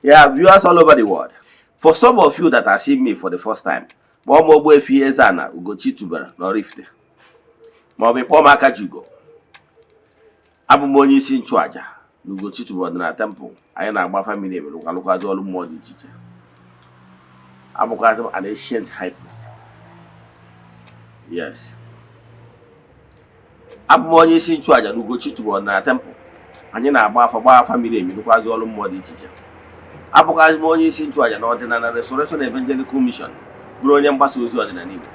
Yeah, viewers all over the world. For some of you that are seeing me for the first time, kpọọ m Ogbuefi Eze-Ana Ugochi tubelu n'Oraifite, ma ọ bụ kpọọ m Akajiugo. Abụ m onye isi nchụaja na Ugochi tubelu ọdịnala temple. Anyị na-agba family emere, alụkwazị ọrụ mmụọ dị iche iche. Abụkwazị m an ancient high priest. Yes. Abụ m onye isi nchụaja na Ugochi tubelu ọdịnala temple. Anyị na-agba afa, gbaa afa miri emi, rụkwazị ọrụ mmụọ dị iche iche. Abụkwazị m onye isi nchụaja na Ọdịnala Restoration Evangelical Mission, bụrụ onye mgbasa ozi ọdịnala Igbo.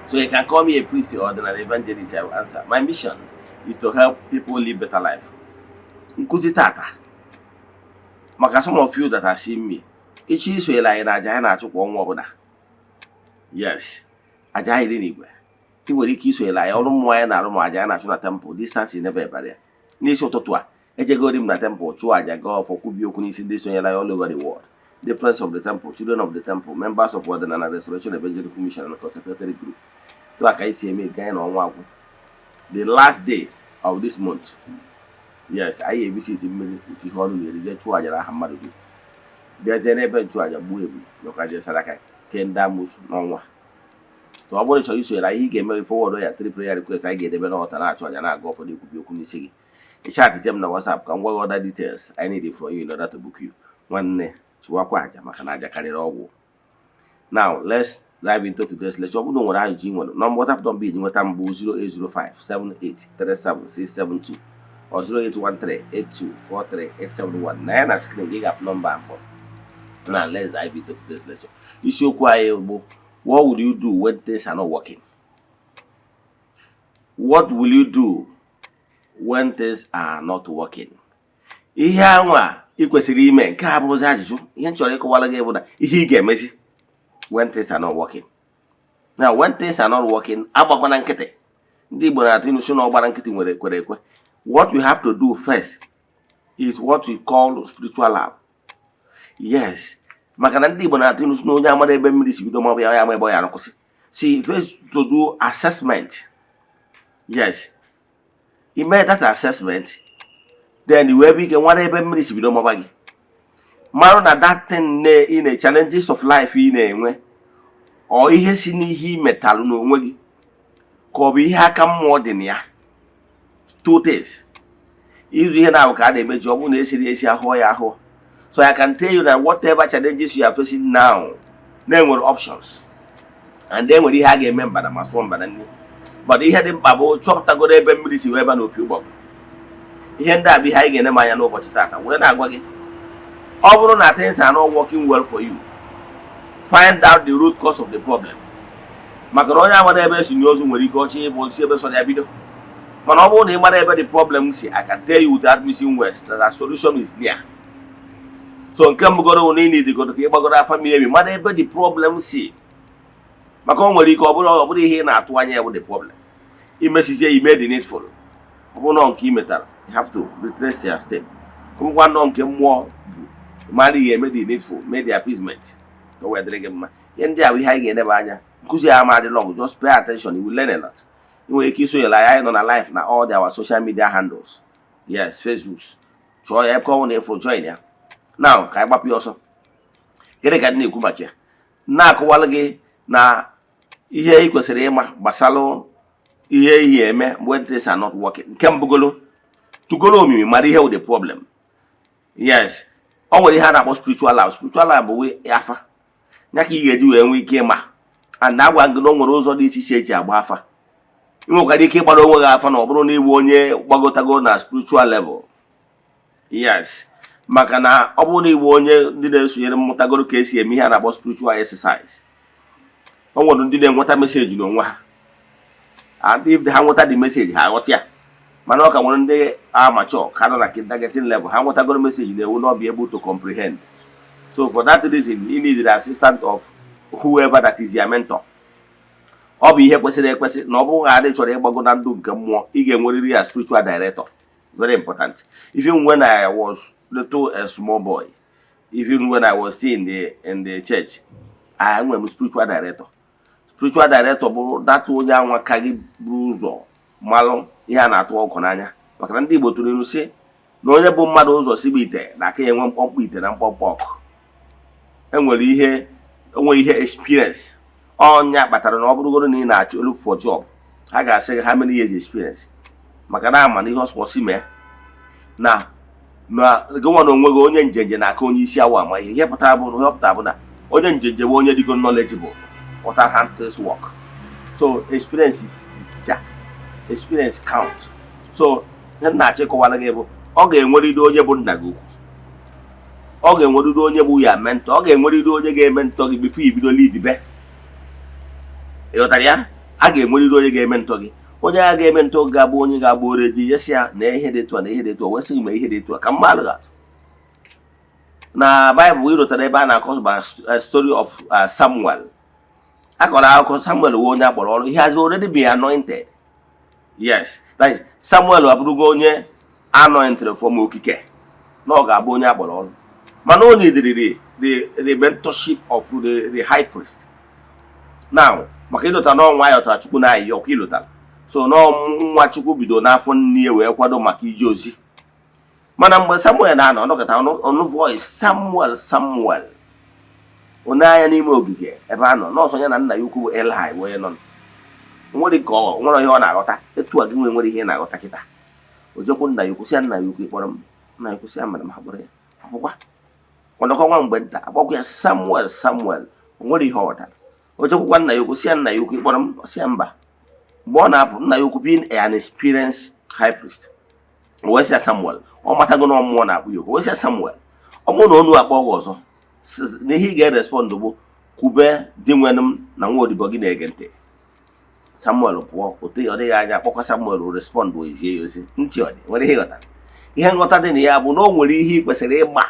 So you can call me a priest or ọdịnala evangelist, I will answer. My mission is to help people live better life. Nkụzi tata, maka some of you that are seeing me, ịchọ isonyere anyị na aja anyị na-achụ kwa ọnwa ọbụla. Yes, aja anyị dị n'igwe. Ị nwere ike isonyere anyị, ọrụ mmụọ anyị na-arụ ma aja anyị na-achụ na temple. Distance is never a barrier. N'isi ụtụtụ a, ejegori m na temple chụọ aja, gaa ọfọ, kwubi okwu n'isi ndị sonyere anyị all over the world, the friends of the temple, children of the temple, members of Ọdịnala Restoration Evangelical Mission and consecrated group. Tụ a ka anyị si eme nke anyị na ọnwa agwụ, the last day of this month. Yes, anyị evisit mmiri uche ihe ọnụ na-eri, jee chụọ aja n'aha mmadụ dum, bịazie n'ebe nchụaja, gbuo ebu, mekwa jee saraka, kee ndị amụsụ n'ọnwa. So ọ bụrụ na ị chọrọ isonyere anyị, ihe ị ga-eme, forward ya three prayer request anyị ga-edebe n'ọta, na-achụ aja, na-aga ụfọdụ, ekwubi okwu n'isi gị. Ị chatịzie m na WhatsApp ka m gwa gị other details I need from you in order to book you. Nwanne, chụwakwa aja, maka na aja karịrị ọgwụ. Now let's dive into today's lecture. Ọ bụrụ na o nwere ajụjụ ị nwere, nọmba WhatsApp nọmba iji nweta m bụ 08057837672 or 08138243871. Na ya na screen gị ga-afụ nọmba mbụ. Now let's dive into today's lecture. Isiokwu anyị bụ "What will you do when things are not working?" What will you do when things are not working? Ihe anwa ị kwesịrị ime, nke a bụrụzi ajụjụ. Ihe m chọrọ ịkọwara gị bụ na ihe ị ga-emezi when things are not working. Now, when things are not working, agbakwana nkịtị. Ndị Igbo na-atụ ilu sị na ọgbara nkịtị nwere ekwere ekwe. What you have to do first is what we call spiritual lab. Yes, maka na ndị Igbo na-atụ ilu sị na onye amara ebe mmiri si bido maọbụ ya, ya ama ebe ọ ya akwụsị. See, first to do assessment. Yes, i mee that assessment, then wee bụ ike nwara ebe mmiri si bido maba gị, marụ na that thing na ị na challenges of life ị na-enwe, ọ ihe si n'ihe ị metalụ n'onwe gị, ka ọ bụ ihe aka mmụọ dị na ya. Two things ịrụ ihe na-abụ ka a na-emeji. Ọ bụrụ na esiri esi ahụọ ya ahụọ. So I can tell you that whatever challenges you are facing now, na-enwere options and enwere ihe a ga-eme mbada ma sụọ mbada nri. But ihe dị mkpa bụ chọpụtagoro ebe mmiri si wee ba n'opi ụgbọgụ. Ihe ndị a bụ ihe anyị ga-ene m anya n'ụbọchị taata, wee na-agwa gị, ọ bụrụ na things are not working well for you, find out the root cause of the problem, maka na onye amara ebe esi n'ozu nwere ike ọchị ịbụ osi ebe sọrọ ya bido. Mana ọ bụrụ na ị mara ebe the problem si, I can tell you without missing words that the solution is near. So nke mbụgoro na ị nidigodo ka ị gbagoro afa miri emi, mara ebe the problem si, maka o nwere ike ọ bụrụ ihe ị na-atụ anya ya bụ the problem. Imesizie, ime the needful. Ọ bụrụ na nke ị metara, you have to retrace your step. Ngwa, nọ nke mmụọ bụ mara ihe, eme the needful, mee the appeasement, ka o wee dịrị gị mma. Ihe ndị a bụ ihe anyị ga-eneba anya. Nkụzi ya ama adị long. Just pay attention, you will learn a lot. Ị nwere ike isonyere anyị. Anyị nọ na live na all our social media handles. Yes, Facebook, chọọ ya ebe ọ na ịfụ, join ya now. Ka anyị gbapụ ya ọsọ. Gịnị ka dị na-ekwu maka ya? Na-akọwalụ gị na ihe ị kwesịrị ịma gbasalụ ihe iyi eme when things are not working. Nke mbụgolo, tugolo omimi, mara ihe wụ the problem. Yes, ọ nwere ihe a na-akpọ spiritual lab. Spiritual lab bụ afa ya ka ị ga-eji wee nwee ike ịma. And agwa gị na o nwere ụzọ dị iche iche eji agba afa. Ị nwekwara ike ịgbara onwe gị afa na ọ bụrụ na ịbụ onye gbagotago na spiritual level. Yes, maka na ọ bụrụ na ịbụ onye ndị na-esonyere mmụtagoro ka esi eme ihe a na-akpọ spiritual exercise, o nwere ndị na-enweta message n'onwe ha, and if ha nweta the message, ha aghọta ya. Mana ọ ka nwere ndị amateur ka nọ na kindergarten level, ha nwetagoro message, they will not be able to comprehend. So for that reason, you need the assistant of whoever that is your mentor. Ọ bụ ihe kwesịrị ekwesị na ọ bụrụ na adị chọrọ ịgbago na ndụ nke mmụọ, ị ga-enwerịrị ya spiritual director. Very important. Even when I was little, a small boy, even when I was still in the church, I nwere m spiritual director. Spiritual director bụ data onye anwa ka gị buru ụzọ malụ ihe a na-atụ ọkụ n'anya, maka na ndị Igbo tụrụ ilu sị na Na onye bụ mmadụ ụzọ sibe ite na aka ya enwe mkpọmkpọ ite na mkpọmkpọ ọkụ. Enwere ihe, enwe ihe experience. Ọnya kpatara na ọ bụrụgoro na ị na-achọ look for job, ha ga-asị gị how many years experience, maka na ama na ihe ọsọsị mee na gị nwa na onwe gị. Onye njenje na-aka onye isi awọ ama ihe. Ihe pụtara bụ na ihe ọ pụtara bụ na onye njenje bụ onye dịgo knowledgeable what how things work. So experience is the teacher, experience count. So ihe m na-achọ ịkọwara gị bụ, ọ ga-enwerịrị onye bụ nna gị ukwu, ọ ga-enwerịrị onye bụ ya mentor, ọ ga-enwerịrị onye ga-eme mentor gị before ibido lead be. Ị ghọtara ya? A ga-enwerịrị onye ga-eme mentor gị. Onye a ga-eme mentor gị ga-abụ onye ga-agba oreji yesi ya na ihe dị etu a na ihe dị etu a, wee sị gị ma ihe dị etu a. Ka mmadụ ga-atụ na Baịbụl, ịrụtara ebe a na-akọ story of Samuel. Akọrọ akụkọ Samuel wee onye akpọrọ ọrụ. He has already been anointed. Yes, that is, Samuel abụrụgo onye anointed from okike na ọ ga-abụ onye akpọrọ ọrụ, mana o neediri the mentorship of the high priest now, maka ịlụta n'ọnwa ya ọtara Chukwu na ayịyọ ọkwa ịlụtara. So nwa Chukwu bido n'afọ nne ya wee kwado maka ije ozi. Mana mgbe Samuel na-anọ ọnọkọta ọnụ voice, "Samuel, Samuel." Onye anya n'ime ogige ebe a nọ nọọsụ ya na nna ya ukwu bụ Eli wee nọ, nwere ka ọ nwere ihe ọ na-aghọta etu a gị nwe nwere ihe ị na-aghọta kịta. O jekwu nna ya ukwu, sị ya, "Nna ya ukwu, ịkpọrọ m?" Nna ya ukwu sị ya, "Mere m hapụrụ ya akwụkwa." Ọnọkọ nwa mgbe nta, akpọkwa ya, "Samuel, Samuel." O nwere ihe ọ ghọtara. O jekwukwa nna ya ukwu, sị ya, "Nna ya ukwu, ịkpọrọ m?" Ọ sị ya mba. Mgbe ọ na-apụ, nna ya ukwu, being an experienced high priest, o wee sị ya, "Samuel." Ọ matago na mmụọ na-akpụ ya okwu. O wee sị ya, "Samuel, ọ bụrụ na onu akpọ gị ọzọ, na ihe ị ga-erespond bụ, 'Kwube, dinwenụ m, na nwa odibo gị na-ege ntị.'" Samuel pụọ. Ote ọ dịghị anya, akpọkwa Samuel, respond, ezie ya ozi. Ntị ọ dị nwere ihe ịghọtara. Ihe nghọta dị na ya bụ na o nwere ihe ị kwesịrị ịma.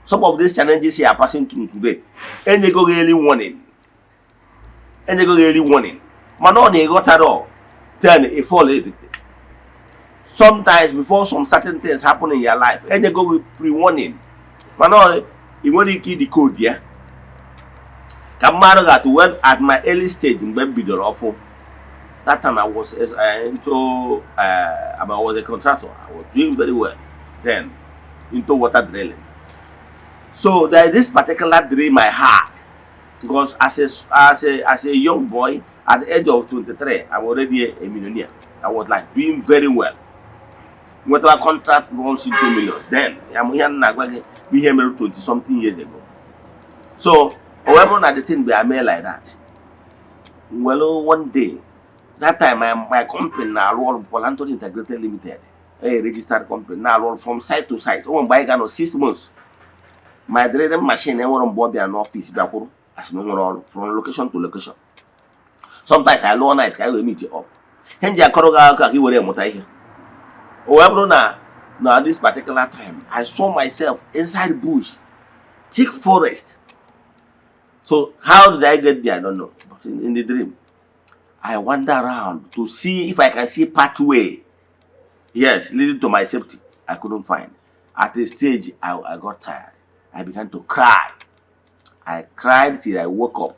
Some of these challenges you are passing through today, enyego gị early warning, enyego gị early warning, mana ọ na-ịghọtara, then you fall a victim. Sometimes before some certain things happen in your life, enyego gị pre-warning, mana ị nwere ike idecode ya. Ka mmadụ ga-atụ, when at my early stage, mgbe m bidoro ọfụ, that time I was into I was a contractor. I was doing very well then into water drilling. So there is this particular dream I had, because as a young boy at the age of 23, I'm already a millionaire. I was like doing very well, nwetara contract runs into millions then. Ya mụ ihe m na-agwa gị bụ ihe mere 20 something years ago. So o wee bụrụ na the thing bịa mee like that. Well, one day, that time my company na-arụ ọrụ, Paul Anthony Integrated Limited, a registered company, na-arụ ọrụ from site to site. O nwere mgbe anyị ga-anọ 6 months, my drilling machine enwere mgbe ọ bịara n'ọfịs bịakwuru asị na o nwere ọrụ, from location to location. Sometimes I lụọ night ka anyị wee meet up. Ihe m ji akọrọ gị akụkọ ka ị were mụta ihe. O wee bụrụ na this particular time, I saw myself inside bush, thick forest. So how did I get there? I don't know. But in the dream, I wander around to see if I can see pathway, yes, leading to my safety. I couldn't find. At a stage, I got tired. I began to cry. I cried till I woke up.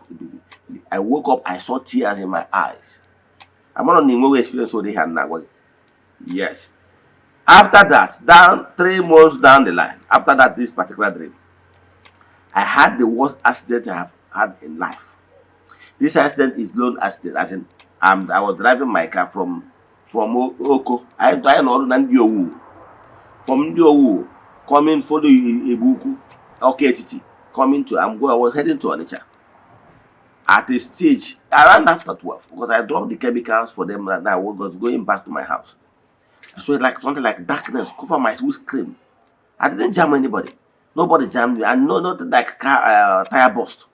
I woke up, I saw tears in my eyes. I'm not on the experience what they had now. Yes. After that, down 3 months down the line, after that, this particular dream, I had the worst accident I have had in life. This accident is lone accident, as in I was driving my car from Oko. I nọ na ndị Owu. From ndị Owu, coming follow Igbo-Ukwu, Ọka Etiti, coming to, I was heading to Onitsha. At a stage, around after 12, because I dropped the chemicals for them and I was going back to my house. I saw it like something like darkness cover my windscreen. I didn't jam anybody. Nobody jammed me. And no, nothing like car tire burst.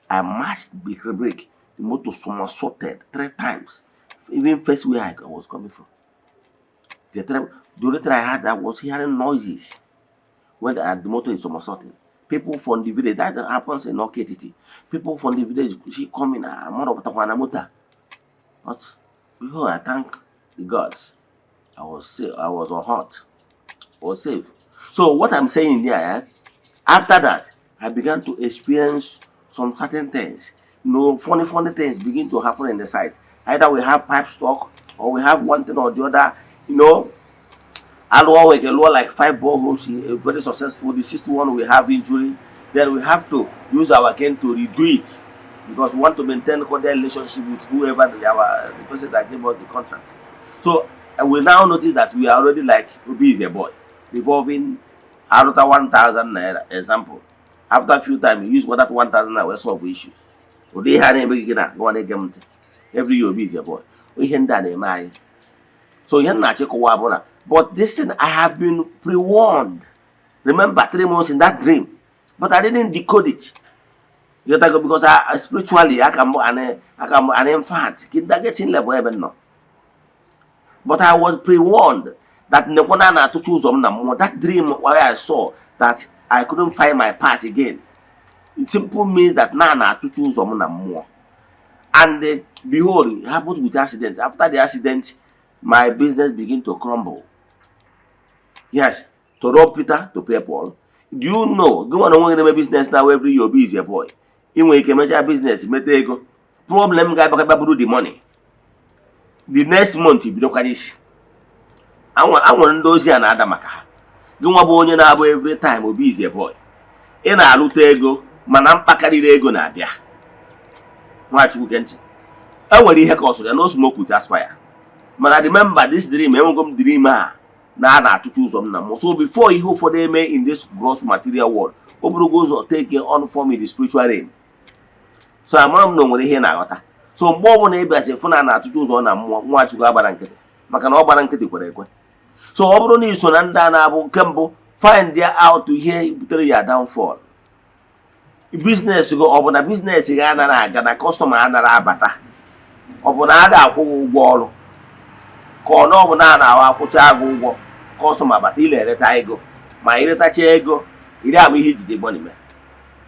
I mashed brake, brake. The motor somersaulted three times. Even first where I was coming from. The only thing I had, I was hearing noises when the motor is somersaulting. People from the village, that happens in Oketiti. People from the village see coming, I'm motor. But before I thank the gods, I was safe. I was unhurt. I was safe. So what I'm saying here, after that, I began to experience some certain things. Funny, funny things begin to happen in the site. Either we have pipe stuck or we have one thing or the other. Alụọ weke lụọ like five boreholes, very successful. The sixth one, we have injury, then we have to use our gain to redo it because we want to maintain cordial relationship with whoever the person that gave us the contract. So we now notice that we are already like Obi is a boy revolving. Arụta 1000 naira, example, after few time you use that 1000 naira wee solve issues. Ụdị ihe a na-eme gị na gụwa na-ege m ntị every year, Obi is a boy, ihe ndị a na-eme anyị. So ihe m na-achịkọwa bụ na, but this thing, I have been pre-warned. Remember, 3 months in that dream, but I didn't decode it. You get that? Because I spiritually aka m an infant, kindergarten level ebe m nọ, but I was pre-warned that nekwana na-atụtụ ụzọ m na mmụọ. That dream where I saw that I couldn't find my path again, it simple means that na na-atụtụ ụzọ m na mmụọ. And behold, it happened with accident. After the accident, my business begin to crumble. Yes, to rob Peter to pay Paul. Do you know, gị nwa na onwe gị na-eme business now every year, Obi is a boy, ị nwere ike mechaa business, meta ego, problem ga-abịakwa bụrụ the money. The next month ibidokwa n'isi. Anwere ndị ozi a na-ada maka ha. Gị nwa bụ onye na-abụ every time Obi is a boy, ị na-alụta ego mana mkpakarịrị ego na-abịa. Nwachukwu, ke ntị, e nwere ihe ka ọ sụrụ ya, no smoke without fire. Mana remember this dream, enwego m dream a na a na-atụcha ụzọ m na mmụọ. So before ihe ụfọdụ eme in this gross material world, o burugo ụzọ take on form in the spiritual realm. So amara m na o nwere ihe na-aghọta. So mgbe ọbụla ị bịazi fụ na a na-atụcha ụzọ na mmụọ, Nwachukwu agbara nkịtị, maka na ọ gbara nkịtị kwere ekwe. So ọ bụrụ na iso na ndị a na-abụ, nke mbụ, find out ihe butere ya downfall. Business gị, ọ bụ na business gị anaghị aga, na customer anaghị abata, ọ bụ na a ga-akwụ gị ụgwọ ọrụ, ka ọ na ọ bụ na a na-awa akwụcha gị ụgwọ, customer bata, ị na-ereta ego, ma iretacha ego iri ama ihe ijide money mee.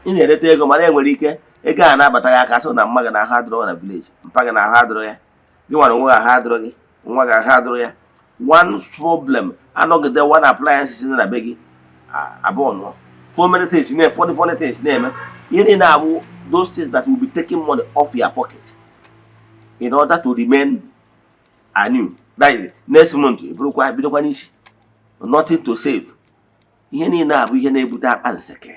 Ị na-ereta ego, mana enwere ike ego a na-abata gị aka, sị na mma gị na ahụ adịrọ na village, mpa gị na ahụ adịrọ ya, gị nwere onwe gị ahụ adịrọ gị, nwa gị ahụ adịrọ ya. One problem anọgide, one appliance si na be gị abụọ nụọ. So many things na funny funny things na-eme. Ihe niile abụ those things that will be taking money off your pocket in order to remain anew. That is, next month eburukwa bidokwa n'isi, nothing to save. Ihe niile abụ ihe na-ebute akpa nseke,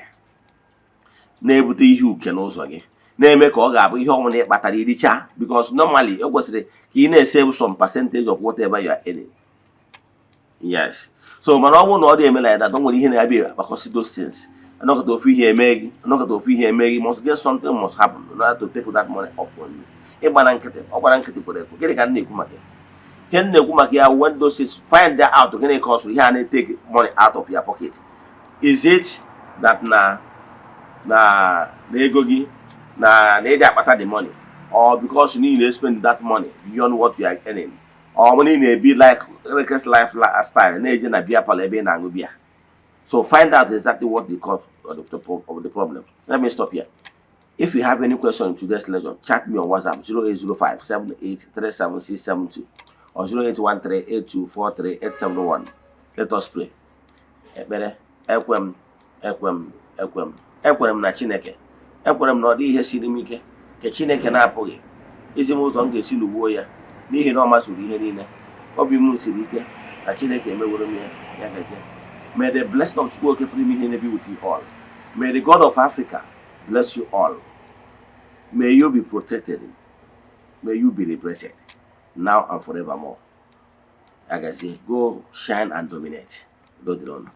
na-ebute ihe uke n'ụzọ gị, na-eme ka ọ ga-abụ ihe ọbụla ị kpatara iricha, because normally o kwesịrị ka ị na-esave some percentage of whatever you are earning. Yes, so mana ọ bụrụ na ọ dị eme like that, o nwere ihe na-abịa akpakọsị those things. Anọkọta ofu ihe eme gị, anọkọta ofu ihe eme gị, must get something must happen in order to take that money off from you. Ịgbara nkịtị, ọ gbara nkịtị kwere ekwe. Gịnị ka m na-ekwu maka ya? Ihe m na-ekwu maka ya, when those things, find that out gịnị ka ọ sụrụ ihe a na-take money out of your pocket. Is it that na ego gị na ịdị akpata the money, or because you need to spend that money beyond what you are earning, or when ị na-ebi like reckless life style, na-eje na beer parlour ebe ị na-aṅụ beer? So find out exactly what the cause of the problem. Let me stop here. If you have any question in today's lecture, chat me on WhatsApp 0805 7837672 or 0813 8243 871. Let us pray. Ekpere. Ekwe m, ekwe m, ekwe m, ekwere m na Chineke. Ekwere m na ọ dị ihe siri m ike nke Chineke na-apụghị izi m ụzọ m ga-esi lụgbuo ya, n'ihi na ọ masịrị ihe niile. Obi m siri ike na Chineke emeworo m ya. Ya gazie. May the blessing of Chukwu Oke pụrụ ime ihe be with you all. May the God of Africa bless you all. May you be protected. May you be liberated now and forevermore. Ya gazie. Go shine and dominate. Udo dịrị unu.